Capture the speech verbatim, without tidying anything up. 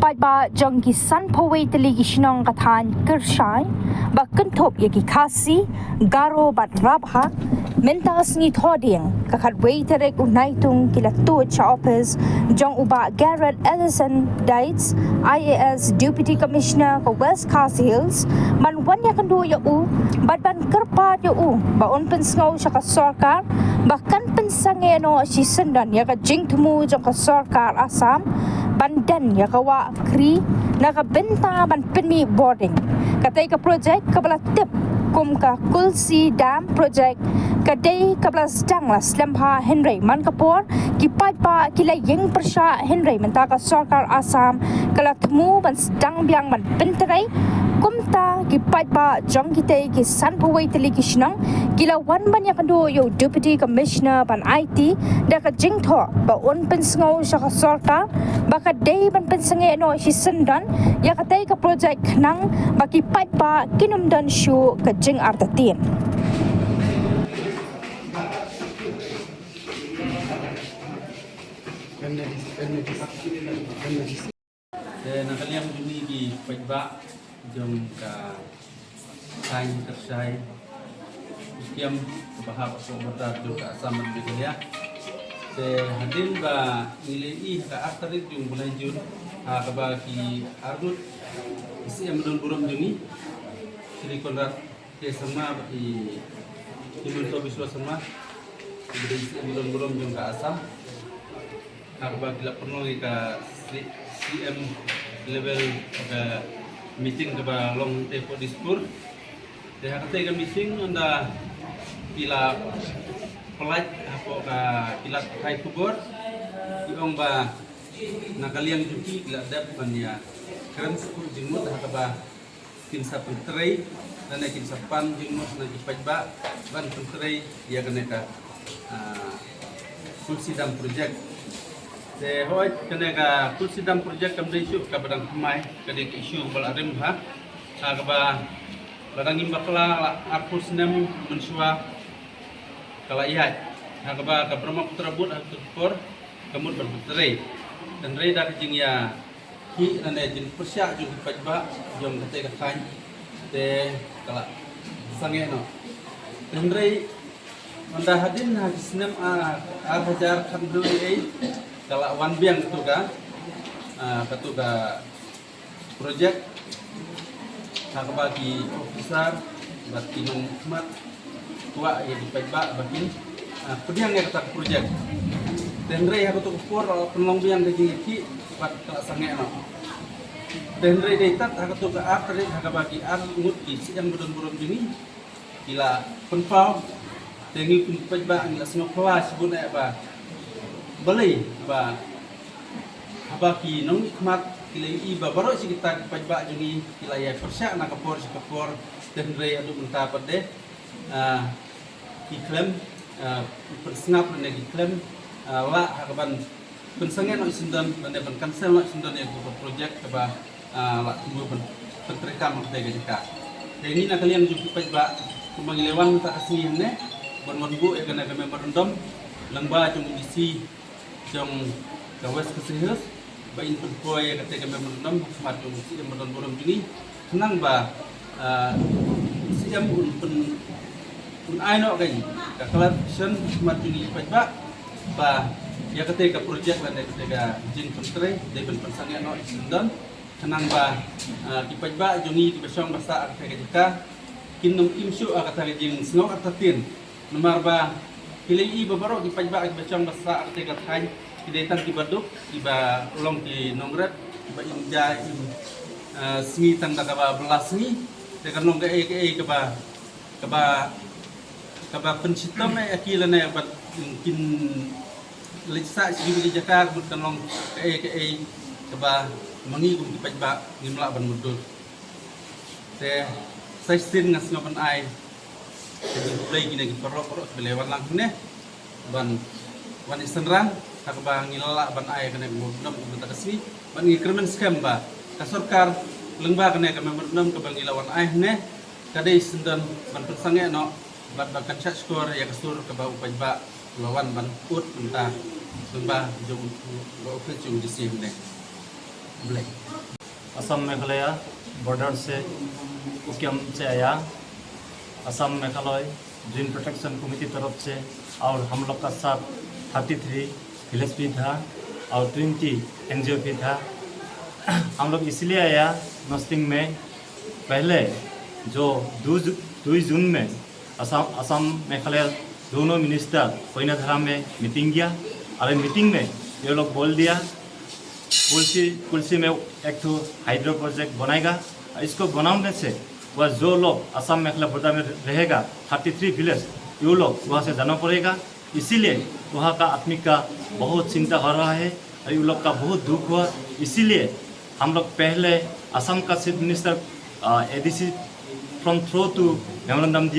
Paidbah jong ki san phew wei tylli ki shnong ka thaiñ Kyrshai ba kynthup ïa ki Khasi, Garo bad Rabha, mynta sngi Thohdieng ka khatwei tarik u Naitung ki la tuid sha ophis jong u Bah Garrett Ellison Dietz, I A S Deputy Commissioner ka West Khasi Hills, ban wan ïakynduh ïa u bad ban kyrpad ïa u ba un pynsngew sha ka sorkar ba kan pynsangeh noh shisyndon ïa ka jingthmu jong ka sorkar Assam ban don ïa ka wah kri na ka bynta ban pynmih bording. Katei ka projek kaba la tip kum ka Kulsi Dam Project ka dei kaba la sdang la slem bha, hynrei man ka por ki paidbah ki la ïeng pyrshah, hynrei mynta ka sorkar Assam ka la thmu ban sdang biang ban pyntrei. Kumta ki paidbah jong kitei ki san phew wei tylli ki shnong ki la wan ban ïakynduh ïa u Deputy Commissioner ban aiti da ka jingthoh ba un pynsngew sha ka sorkar ba ka dei ban pynsangeh noh shisyndon ïa katei ka projek khnang ba ki paidbah kin ym don shuh ka jingartatien. Te na ka liang jong ngi ki paidbah jong ka thaiñ Kyrshai, ki kiam kaba hap hapoh border jong ka Assam bad Meghalaya. Te hadien ba ngi la ïohi ha ka ar tarik jong u bnai Jun, ha kaba ki arngut ki C M ba don burom jong ngi, Shri Conrad K Sangma bad i Himanta Biswa Sangma, i dei C M ba don burom jong ka Assam. Ha kaba ki la pynlong ïa ka C-, C M level ka meeting kaba long te hapoh Dispur. Te ha katei ka meeting ynda ki la pynlait hapoh ka, ki la phai khubor, ki ong ba na ka liang jong ki ki la dep ban ïakren shuh jingmut ha kaba kin sa pyntrei, lane kin sa pan jingmut na ki paidbah ban pyntrei ïa kane ka, ah, Tulsi Dam Project. Te hooid kane ka Tulsi Dam Project kam dei shuh kaba dang thymmai, ka dei ka issue kaba la rim bha, ha kaba la dang im bakla la arphew snem mynshuwa ka la ïaid, ha kaba ka Brahmaputra Board ha kata ka por ka mut ban pyntrei. Hynrei da ka jingïa ki, lane jingpyrshah jong ki paidbah jong katei ka thaiñ, te ka la sangeh noh. Hynrei ynda hadien ha ki snem, ah, ar hajar khatphra ei, ka la wan biang katu ka, ah, katu ka project, ha kaba ki officer bad ki nongmihkhmat kwah ïa ki paidbah ba kin, ah, pdiang ïa kata ka project. Te hynrei ha kato ka por, ah, pynlong biang ka jingïakhih bad ka la sangeh noh. Te hynrei dei tat ha kato ka ar tarik ha kaba ki arngut ki C M ba don burom jong ngi ki la pynpaw, te ngi kum ki paidbah ngi la sngewphylla shibun eh ba balei ba haba ki nongmihkhmat ki la ïohi ba baroh shi katta ki paidbah jong ngi ki la ïai pyrshah na ka por sha ka por, te hynrei haduh mynta pat de, ah, ki khlem, ah, pynsngap lane ki khlem, ah, lah ha kaban pynsangeh noh shisyndon lane ban cancel noh shisyndon ïa ka project kaba, ah, la thmu ban pyntreikam ha katei ka jaka. Te ngi na ka liang jong ki paidbah, kumba ngi la wan mynta ka sngi hangne ban wan buh ïa kane ka memorandum lyngba jong u D C jong ka West Khasi Hills ba in pynpoi ïa katei ka memorandum ha khmat jong u C M ba don burom jong ngi, khnang ba, ah, u C M un pyn, un ai noh ka, ka clarification ha khmat jong ngi paidbah ba ïa katei ka project lane katei ka jingpyntrei dei ban pynsangeh noh shisyndon, khnang ba, ah, ki paidbah jong ngi kiba shong ba sah ha katei ka jaka kin ym im shuh ha kata ka jingsngew artatien. Namar ba ki la ïohi ba baroh ki paidbah kiba shong ba sah ha katei ka thaiñ ki dei tang kiba duk, kiba long ki nongrep, kiba im ja im, ah, sngi tang da kaba bylla sngi. Te kan long kaei kaei kaba, kaba, kaba pynshitom eh ïa ki lane ba kin leit sah sha kiwei ki jaka, ka mut kan long kaei kaei kaba ma ngi kum ki paidbah ngim lah ban mutdur. Te sa shisien nga sngew ban ai ka jingkhublei ïa kine ki paralok baroh kiba la wan lang hangne ban wan ïasynran ha kaba ngi la lah ban ai kane ka memorandum ha mynta ka sngi, bad ngi kyrmen skhem ba ka sorkar lyngba kane ka memorandum kaba ngi la wan ai hangne ka dei shisyndon ban pynsangeh noh bad ban kynshah shkor ïa ka sur kaba u paidbah u la wan ban ud mynta lyngba jong u, u ophis jong u D C hangne. Assam Meghalaya border से उकियाम से आया। Assam Meghalaya joint protection committee तरफ से और हम लोग का साथ थर्टी थ्री विलेज भी था और ट्वेंटी एनजीओ भी था। हम लोग इसलिए आया नोस्टिंग में। पहले जो दो जू- दो जून में असम असम मेघालय दोनों मिनिस्टर कोइनाधरा में मीटिंग किया और मीटिंग में ये लोग बोल दिया, कुल्सी कुल्सी में एक ठो हाइड्रो प्रोजेक्ट बनाएगा। इसको बनाने से वह जो लोग असम मेघालय बॉर्डर में रहेगा, थर्टी थ्री विलेज, ये लोग वहाँ से जाना पड़ेगा। इसीलिए वहाँ का आदमी का बहुत चिंता हो रहा है और ये लोग का बहुत दुख हुआ। इसीलिए हम लोग पहले असम का chief minister ADC from through to memorandum दिया।